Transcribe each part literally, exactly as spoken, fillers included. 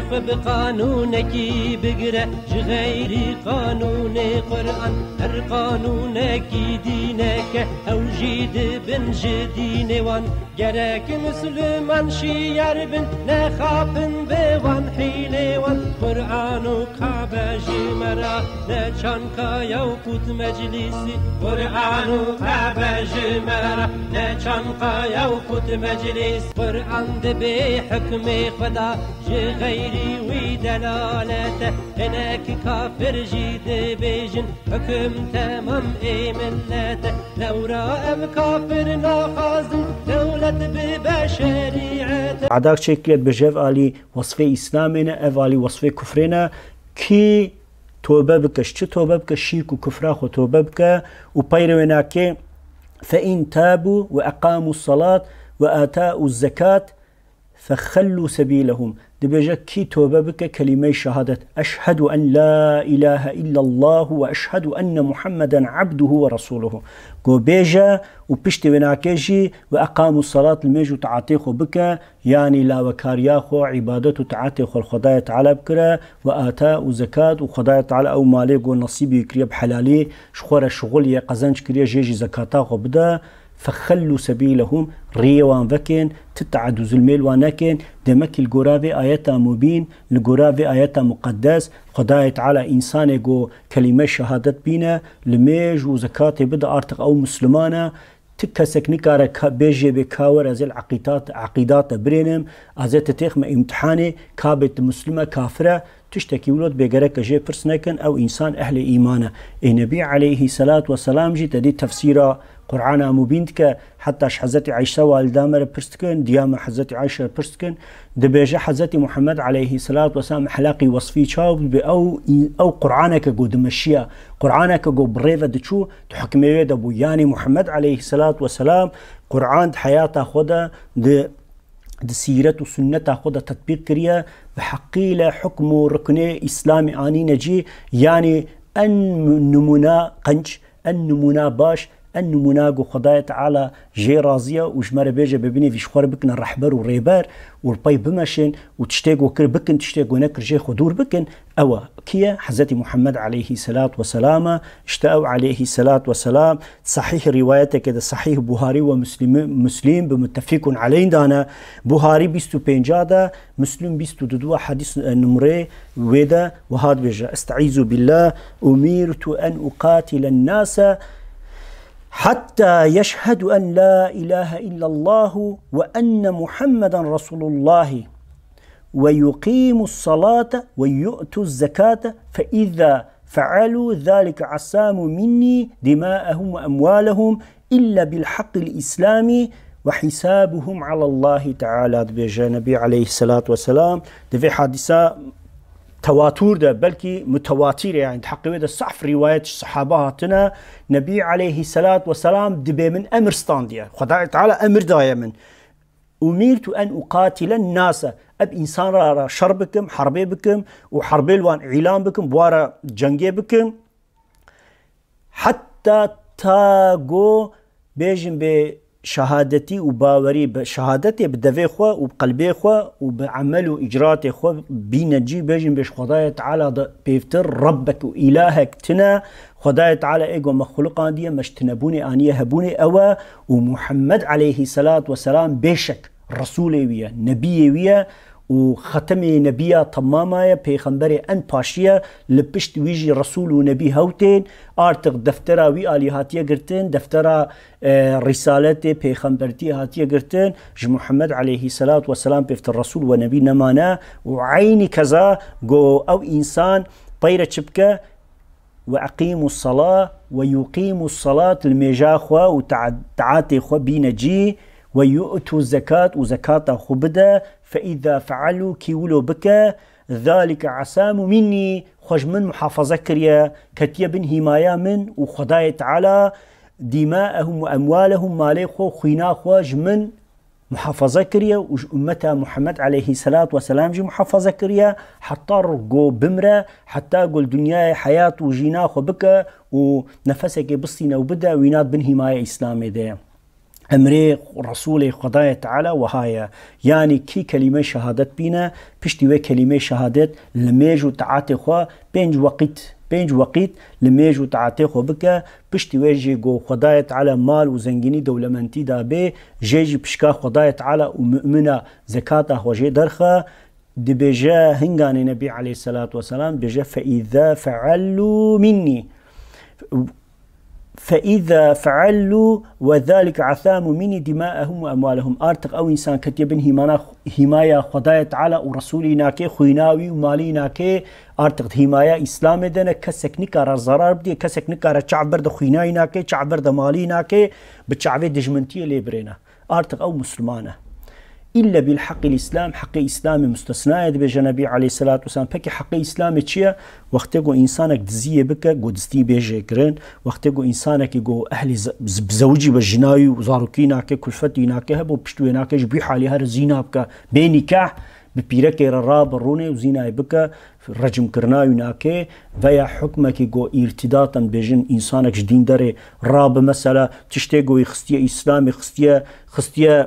Xwe bi qanûnekî bigire ji xeyrî qanûnê Quran. Her qanûnekî dîneke, ew jî dibin ji dînê wan. Gerek Misliman şiyar bin, nexapin bi wan hîlê wan. Quran û Kabe ji me re ne çanka ye û qût meclîsî. Quran û Kabe ji me re ne çanka ye û qût meclîs. Quran dibe hukmê Xweda, ji xeyrî wî delalete. Hinek kafir jî dibêjin, hukum temam ê millete. Lewra ev kafir naxwazin, dewlet bibe şerîete. Adak çêkiriye dibêje ev alî wesfê Îslamê ne, ev alî wesfê kufrê ne. Kî tobe bike, ji çi tobe bike? Şîrk û kufra xwe tobe bike û peyrê wê nake. Fe in tabu ve eqamu salat ve atau zekat fexellu sebilehum. Dibêje kî tobe bike kelîmey şehadet. Eşhedu en la ilahe illallah ve eşhedu enne Muhammeden abduhu ve resuluhu. Go bêje û piştî wê nake jî ve eqamu salat, limêj û taatê xwe bike, yanî lawekariya xwe, îbadet û taatê xwe li Xwedayê Teala bikire, ve atau zekat û Xwedayê Teala ew malê go nesîbî kiriye bi helalî, ji xwe re şixul ye, qezenc kiriye, jê jî zekata xwe bide. Fexellu sebilehum, riyê wan vekên, ti taad û zulmê li wan nekên. Demekî li gora vê ayeta mubîn, li gora vê ayeta muqeddes, Xwedayê Teala însanê go kelîme şehadet bîne, limêj û zekatê bide, artık ew Misliman e. Ti kesek nikare ka-, bêjê bê ka were ez ê li eqîdat-, eqîda te birênim, ez ê te têxme îmtihanê, ka bê tu Muslim e, kafir e, tiştekî wilo dibê gerek e jê pirs nekin, ew însan ehlê îman e. Ê Nebî aleyhî selat ve selam jî te dî tefsîra Qur'ana Mubîn dike, heta ji Hezretî Ayşe walida me re pirs dikin, diya me Hezretî Ayşe re pirs dikin, dibêje Hezretî Muhammed aleyhî selat ve selam ehlaqî wesfî çawa bû, dibê ew, ew Qur'aneke go dimeşiya, Qur'aneke go bi rê ve diçû, di hukmê wê de bû. Yanî Muhammed aleyhî selat ve selam Qur'an di heyata xwe de, di, di sîret û sunneta xwe de tetbîq kiriye, bi heqî le hukm û ruknê Îslamê anîne cî, yanî en nimûna qenc, en nimûna baş, en nimûna ku Xwedayê Teala jê razî ye û ji me re bêje bibînê vî ji xwe re bikine rehber û rêber û li pey bimeşin û tiştê ku kir bikin, tiştê ku nekir jê xwe dûr bikin, ew e. Kî ye? Hezretî Muhammed aleyhî selat ve selam e. Îşte ew aleyhî selat ve selam sahîh rîwayeteke de, sahîh Buharî ve Muslîmî, Muslîm bi muttefîkun aleyh dane. Buharî bîst û pênca de, Muslîm bîst û du de, hadîs, e, numrê wê de wiha dibêje, Estaizu billah, umirtu en uqatile nase hatta yeşhedu en la ilahe illallahu ve enne Muhammeden Resulullah ve yuqimus salate ve yu'tuz zekate fe iza fealu zalike asamu minni dimaehum ve emwalehum illa bil haqqil islami ve hisabuhum alallahi teala, dibêje Nebî aleyhisselatu vesselam. Di vê hadîsa tewatur de, belkî mutewatîr e, yani di heqê wê de sahf rîwayet ji sehaba hatine. Nebî aleyhisselatu vesselam dibê min emir standiye. Xwedayê Teala emir daye min. Umirtu en uqatile nase. Ev însan ra, ra şer bikim, herbê bikim û herbê li wan îlan bikim, bi wan re cengê bikim. Heta ta go bêjin bê şehadetî û bawerî, bi şehadetê, bi devê xwe û bi qelbê xwe û bi emel û îcraatê xwe bîne cî, bêjin bê ji Xwedayê Teala de pêvtir Rebbek û îlahek tine, Xwedayê Teala ê go me xuliqandiye, me ji tinebûnê aniye hebûnê, ew e û Muhammed aleyhî selat ve selam bêşek Resûlê wî ye, Nebiyê wî ye û xetemê Nebiya temama ye, pêxemberê en paşî ye, li pişt wî jî Resûl û Nebî hew tên, artık deftera wî alî hatiye girtin, deftera, e, Rîsaletê, pêxembertiyê hatiye girtin, ji Muhammed aleyhî selat ve selam pêvtir Resûl ve Nebî nemane û eynî keza go ew însan peyre çi bike, ve eqîmu sala ve yuqîmu salat, li mêja xwe û ta-, taatê xwe bîne cî, ve yu'tu zekat û zekata xwe bide, fe îza fealû, kî wilo bike, zalike asamu minnî, xwe ji min muhafaza kiriye, ketiye bin hîmaya min û Xwedayê Teala, dîmaehum ve emwalehum, malê xwe û xwîna xwe ji min muhafaza kiriye û ji ummeta Muhammed aleyhî selat ve selam jî muhafaza kiriye, heta go bimre, heta go li dinyayê heyat û jîna xwe bike û nefesekê bistîne û bide, wîna di bin hîmaya Îslamê de ye. emrê Resûlê Xwedayê Teala wiha ye. Yanî kî kelîmê şehadet bîne, piştî wê kelîmê şehadet li mêj û taetê xwe pênc weqît, pênc weqît li mêj û taetê xwe bike, piştî wê jî ku Xwedayê Teala mal û zengînî dewlemendî da bê, jê jî pişka Xwedayê Teala û mumina zekata xwe jê derxe, dibêje hinganê Nebî aleyhisselatu vesselam, dibêje, "Fe îza feallû minnî." Fe îza feallû ve zalike asâmû minnî dimâehum ve emwâlehum. Artık ew însan ketiye bin hîmana, hîmaya Xwedayê Teala û Resûlî nakê, xwîna wî û malî nakê, artık hîmaya Îslamê de ne, kesek nikare zarar bidê, kesek nikare çav berde xwîna wî nakê, çav berde malî nakê, bi çavê dijmintiyê lê birêne. Artık ew Musliman e. Îlle bil heqîl Îslam, heqê Îslamê mustesna ye, dibêje Nebî aleyhisselatu vesselam. Pekî heqê Îslamê çi ye? Wextê ku însanek diziyê bike, ku dizî bê jêkirin, wextê ku însanekî ku ehlî ze-, z-, bi zewicî be jina wî û zarokî nake, kulfetî nake, hebo pişt wê nake, ji bî halî here zîna bike, bê nîkah, bi pîrekê re rabe rûnê û zînayê bike, recmkirina wî nake, veya hukmekî ku îrtîdat em bêjin, însanek ji dîn derê rabe, mesela tiştê ku wî xistiye Îslamê, xistiye, xistiye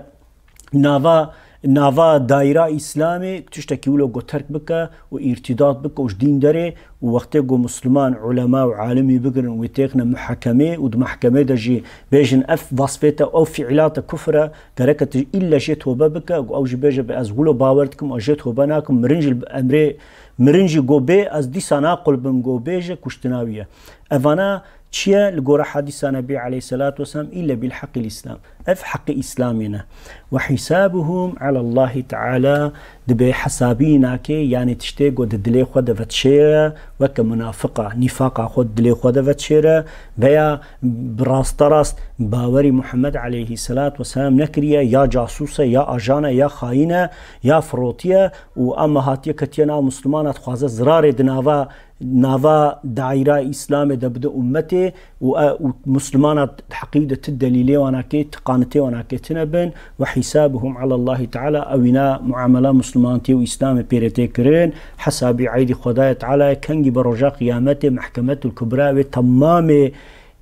nava, nava dayîra Îslamê, tiştekî wilo ku terk bike û îrtîdat bike û ji dîn derê û wextê ku Musliman, ulema û alimî bigirin, wî têxine muhekemê û di mehkemê de jî bêjin ev vasfê te, ew fiîla te kufir e, gereke tu îlle jê tobe bike, ku ew jî bêje, "Bi ez wilo bawer dikim, ez jê tobe nakim, mirin jî li emrê, mirin jî go bê, ez dîsa naqulbim go bêje, kuştina wî ye." Evana çi ye? Li gora hadîsa Nebî aleyhisselatu vesselam, "Îlle bil heqîl Îslam." Ev heqê Îslamê ne. "Ve hîsabuhum alallahî teala", dibê hesabî nake, yanî tiştê ku di dilê xwe de vedişêre, weke munafiqa, nîfaqa xwe di dilê xwe de vedişêre, veya bi rasterast bawerî Muhammed aleyhisselatu vesselam nekiriye, ya casûs e, ya ajan e, ya xayîn e, ya firotiye û ama hatiye ketiye nav Muslimana, dixwaze zirarê di nava, nava daîra Îslamê de bide ummetê û, e, û Muslimana di heqî de ti delîlê wan nake, ti qanitê wan nake tine bin, "ve hîsabuhum alallahî teala", ewîna muamela Muslimantiyê û Îslamê pê re tê kirin, hesabî eydî Xwedayê Teala ye, kengî be roja Qiyametê, Mehkemetul Kubra wê temamê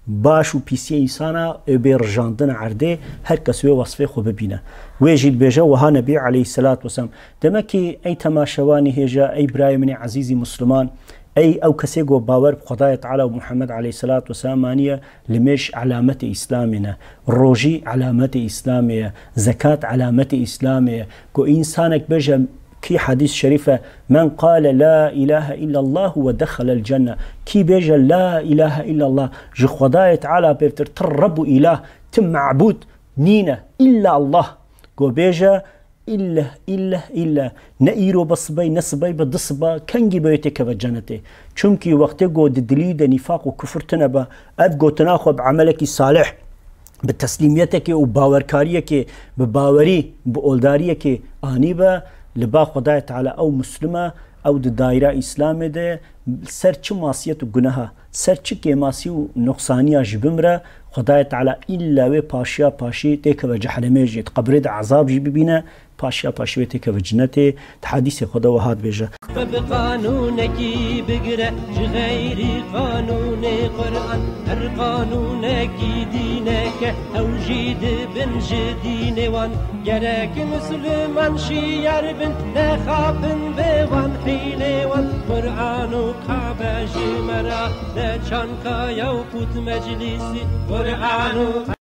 baş û pîsiyê însana ê bê rijandin erdê, her kes wê wasfê xwe bibîne. Wê jî dibêje wiha Nebî aleyhisselatu vesselam. Demekî ey temaşevanî hêja, ey birayê min ê ezîzî Musliman, ey ew kesê ku bawer bi Xwedayê Teala û Muhammed aleyhisselatu vesselam aniye, limêj elametê Îslamê ne, rojî elametê Îslamê ye, zekat elametê Îslamê ye. Ku însanek bêje, kî hadîs şerîf e, "Men qale la ilahe illallah ve dexelel cenne." Kî bêje la ilahe illallah, ji Xwedayê Teala pêvtir ti Reb û îlah, ti mebûd nîne, îlla Allah. Go bêje, "Îlleh, îlleh, îlleh." Ne îro be sibey, ne sibey be du siba, kengî be wê têkeve cenetê. Çimkî wextê go di dilî de nîfaq û kufir tune be, ev gotina xwe bi emelekî salih, bi teslîmiyetekê û bawerkariyekê, bi bawerî, bi oldariyekê anî be, li ba Xwedayê Teala ew Muslim e, ew di daîra Îslamê de ser çi masiyet û guneha, ser çi kêmasî û noqsaniya jî bimire, Xwedayê Teala îlla wê paşiya paşî têkeve cehlemê jî, di qebrê de ezab jî bibîne, paşiya paşî wê têkeve cinetê. Di hadîsê xwe de wiha dibêje. Xwe bi qanûnekî bigire, ji xeyrî qanûnê Quran, her qanûnekî dîneke, ew jî dibin ji dînê wan. Gerek Misliman şiyar bin, nexapin bi wan hîlê wan. Quran û Kabe ji me re, ne çanka ya û qût meclîsî. Quran û